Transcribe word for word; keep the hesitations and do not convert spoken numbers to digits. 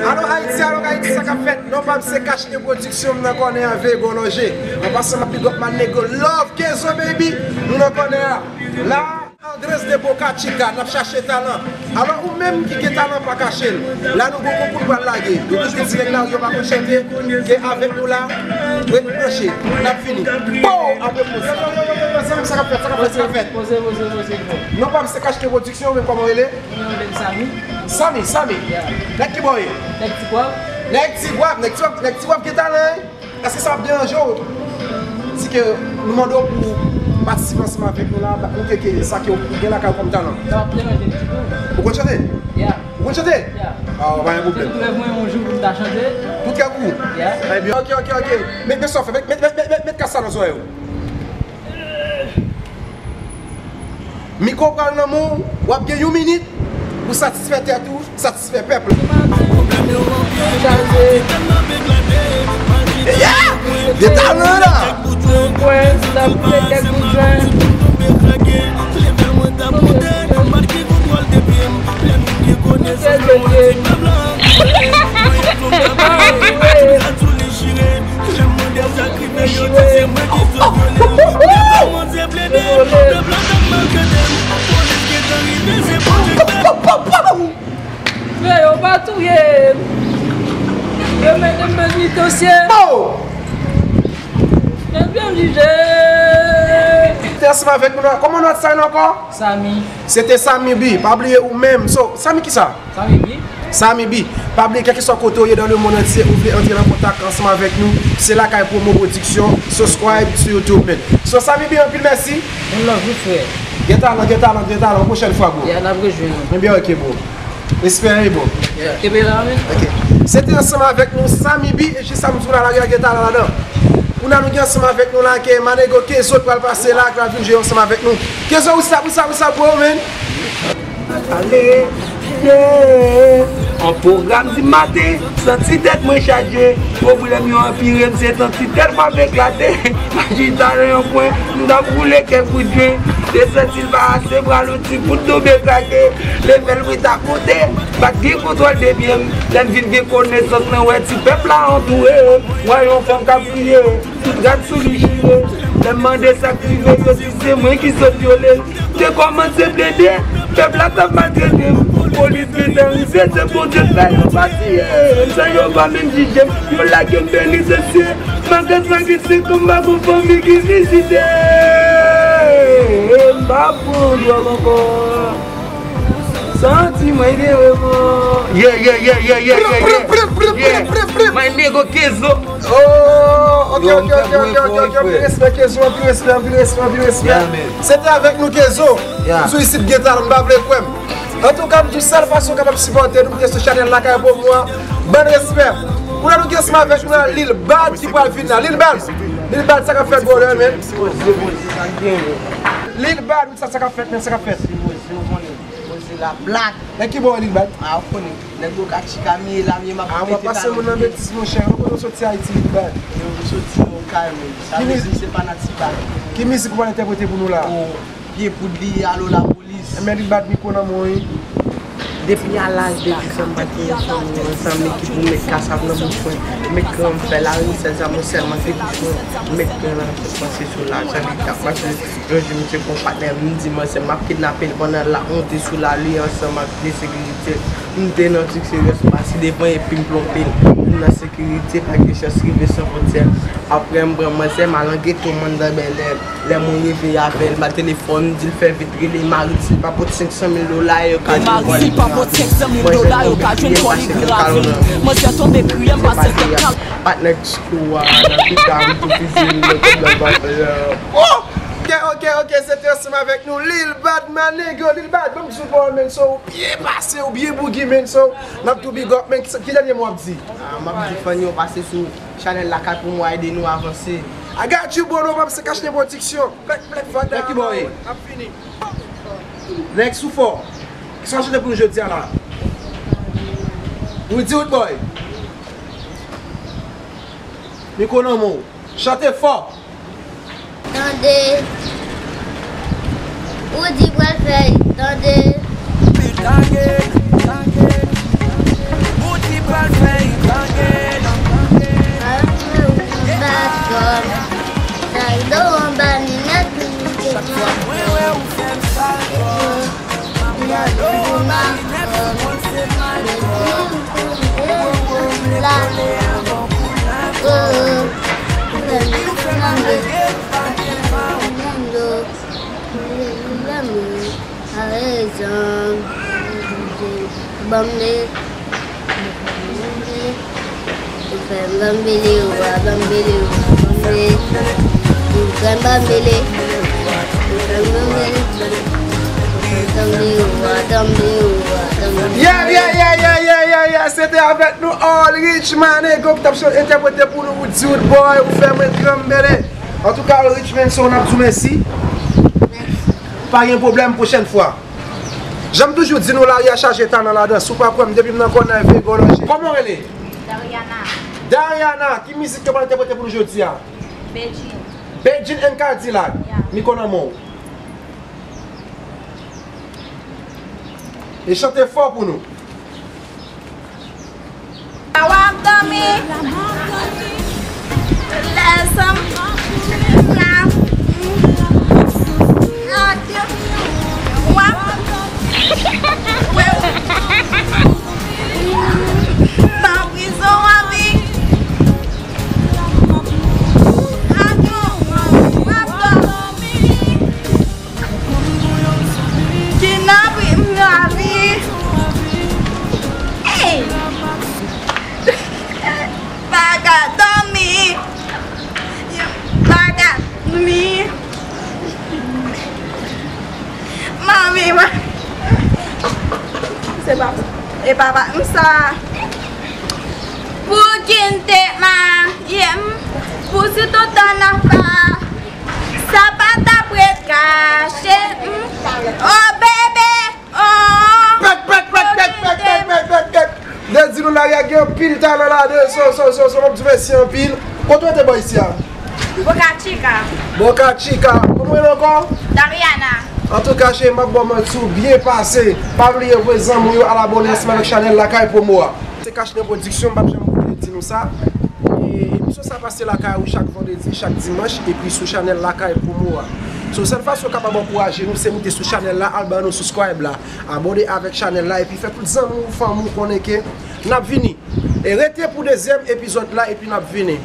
Alo Ayiti, alo Ayiti, sa k ap fèt? Non pa m se Cash de Production, m nan kònè a, veye gwo lonje. An pasan m ap big up my nigga Love Kezo baby, nou nan kònè a. La, Andres de Boca Chica, n ap chache talan. Alò ou menm ki gen talan pa kache l. La nou gon konkou n pral lage. Nou toujou di nèg lari yo pa konn chante, ke avèk nou la, ret branche. N ap fini. Pow! Apre poz sa. Zanmi, sa k ap fèt, sa k ap fèt, sa k ap fèt? Poze, poze, poze, poze. Non pa m se Cash de Production, men kòman w rele? Mwen rele Samy. Samy, Samy. Yeah. Nèg ki bò w ye? Nèg Ti Gwav. Nèg Ti Gwav, nèg Ti Gwav, nèg Ti Gwav gen talan, wi. Èske sa ap deranje w si ke nou mande w pou patisipe ansanm avèk nou la, montre ke sa ke w gen lakay ou kòm talan? Sa ap deranje m ditou. Ou konn chante? Yeah. Ou konn chante? Yeah. Ah, pa gen pwoblèm. Se tout rèv mwen yon jou pou m ta chante. Tout rèv ou? Yeah. Ebyen, ok, ok, ok. Met, met sa w fè, met, met, met, met, met, met kas sa nan zòrèy ou. Mikwo pral nan men w, w ap gen yon minit pou satisfè tèt ou, satisfè pèp la. Yeah! Gen talan la! Frè yo pa touye m. Yo mete m nan penitansye. Oh! Yo byen jije. Te ansanm avèk nou la. Kòman non sa ankò? Samy. Se te Samy B. Pa bliye ou menm. So, Samy kisa? Samy B. Samy B. Pa bliye, kèlkeswa kote w ye dans le monde entier, ou vle antre nan kontak ansanm avèk nou, se lakay Promo Production, subscribe sou YouTube, man. So, Samy B, anpil mèsi. One love, wi, frè. Gen talan, gen talan, gen talan. Pwochèn fwa, bro. Yeah, n ap rejwenn nou. Ebyen, ok, bro. Respè, wi, bro. Yeah. Kenbe la, man. Ok. Se te ansanm avèk nou, Samy B, e jis sa m di w la, lari a gen talan ladan. Kounye a nou gen ansanm avèk nou la, ke Manego Kezo pral pase la, k pral vin jwe ansanm avèk nou. Kezo, what's up, what's up, what's up, bro, man? Ale, yeah. An pwogram di maten, santi tèt mwen chaje. Pwoblèm yo anpire m, se santi tèt m ap eklate. M ap chita nan yon kwen, m t ap woule kèk bout jwen. Te santi l pa ase, bra l yon ti bout tonbe krake. Leve l mete akote, pa t gen kontwòl de pye m. Lè m vin gen konesans, mwen wè ti pèp la antoure m. Mwen yon fanm k ap kriye. Tout rad sou li chire. Lè m mande sa k rive, yo di se mwen ki sot vyole l. Te kòmanse plede, pèp la t ap maltrete m. Polis gentan rive, se Bondye k fè yo pa tiye m. San yo pa menm jije m, yo lage m benedisyon. Malgre sa ki se konba pou fanmi ki vizite m, pa pran dwòg ankò. Santi mwen gen remò. Yeah, yeah, yeah, yeah, yeah, yeah, yeah. Yeah. My nigga Kezo. Oh, ok, ok, ok, ok, ok, ok, anpil respè, Kezo, anpil respè, anpil respè, anpil respè. Yeah, man. Se te avèk nou, Kezo. Yeah. Sou isit gen talan, m pa vle kwè m. Antouka, m di w sèl fason w kapab sipòte nou, se sou chanèl Lakay Promo a. Ban respè. Kounye a nou gen ansanm avèk nou la, Lil Bad ki pral vin la. Lil Bad. Lil Bad, sa k ap fèt, brother, man? Lil Bad, sa, sa k ap fèt, man, sa k ap fèt? Poze la, black. Nèg ki bò, Lil Bad? Ah, ou konnen. Nèg Boca Chica, m ye la, m ye, m ap pete talon. Ah, w ap pase moun nan betiz, monchè. Ou konnen w soti Ayiti, Lil Bad. Yo, m soti Okay, men. Sa vle di m se pa natif la. Ki mizik ou pral entèprete pou nou la? Oh, Pye Poud li ye, Alo Lapolis. Enben, Lil Bad, mikwo nan men w, wi. Depi a laj de dis an, m pa t gen yon fanmi, yon zanmi ki pou met kasav nan bouch mwen. Met gran m fè lari, sèl sa mwen sèlman se bouch mwen. Met gran nan tèt mwen, se sou lajan li t ap mache. Yon jou, misye gon patnè m, m di manzè m ap kidnape l pandan l ap monte sou lari ansanm ak de sekirite. M te nan trik serye, m pase devan epi m plonpe l. M nan sekirite, pa gen chans rive san fwontyè. Apre m pran manzè, m al nan geto m anndan Bèlè. Lè mwen rive avè l, m ba l telefòn, m di l fè vit rele mari l, si l pa pot senk san mil dola, yo ka jwenn kò li grave. Manzè tonbe kriye, m pase l tèt kal. Patnè diskou a, nan pita, m tou fiziye l, nan tout blan pa fè. Oh! Ok, ok, ok, se te ansanm avèk nou, Lil Bad, my nigga, Lil Bad, ban m di w pawòl, man, so, ou byen pase, ou byen bougi, man, so, n ap tou big up, man, ki, ki dènye mo w ap di? Ah, m ap di fan yo pase sou chanèl Lakay Promo a, ede nou avanse. I got you, bro, non pa m se Cash de Production. Black, black, fuck. Nèg ki bò w ye? Ap fini. Nèg sou fò. Kisa w chante pou nou jodi a la? Rudy Root Boy. Mikwo nan men w. Chante fò. Tande. Rudy pral fè, tande. Tande, tande. Rudy Ban m li. Ou fè m ban m bele, ou a ban m bele, ou a ban m bele. Ou fè m ban m bele. Ou fè m ban m bele. Ou fè m ban m bele, ou a ban m bele, ou a ban m bele. Yeah, yeah, yeah, yeah, yeah, yeah, yeah. Se te avèk nou All Rich Manego ki t ap entèprete pou nou Woody Wood Boy, ou fè mwen granm bele. Antouka, All Rich Manson, n ap di w mèsi. Pa gen pwoblèm, pwochèn fwa. Jan m toujou di nou, lari a chaje talan ladan. Si w pa kwè m, depi m nan kò n nan Vego Lanje. Kòman w rele? Dariana. Dariana, ki mizik ke w pral entèprete pou nou jodi a? Bedjine. Bedjine and Kadilak. Yeah. Mikwo nan men w. E chante fò pou nou. W ap dòmi. Lè zanmi la. W ap. Nan prizon w ap viv. Atann, w ap dòmi. Kidnape m lavi. Ey! Pa ka dòmi. Pa ka dòmi. Manmi, man. Se pa, e papa m sa. Pou ki n te marye m, pou si toutan n ap pa, sa pa t ap ret kache m. Oh, bebe, oh. Pèt, pèt, pèt, pèt, pèt, pèt, pèt, pèt, pèt. De di nou lari a gen anpil talan ladan, so, so, so, so, m ap di mèsi anpil. Kote w te bò isi a? Boca Chica. Boca Chica. Kòman w rele ankò? Dariana. Antouka, cheri, m ap ba w manti, ou byen pase. Pa bliye voye zanmi w yo al abòne ansanm avèk chanèl Lakay Promo a. Se Cash nan Production, m p ap janm bliye di nou sa. E emisyon sa pase lakay ou chak vandredi, chak dimanch, epi sou chanèl Lakay Promo a. So, sèl fason w kapab ankouraje nou, se moute sou chanèl la, al ba nou subscribe la, abòne avèk chanèl la, epi fè tout zanmi w, fanmi w konnen ke n ap vini. E rete pou dezyèm epizòd la, epi n ap vini.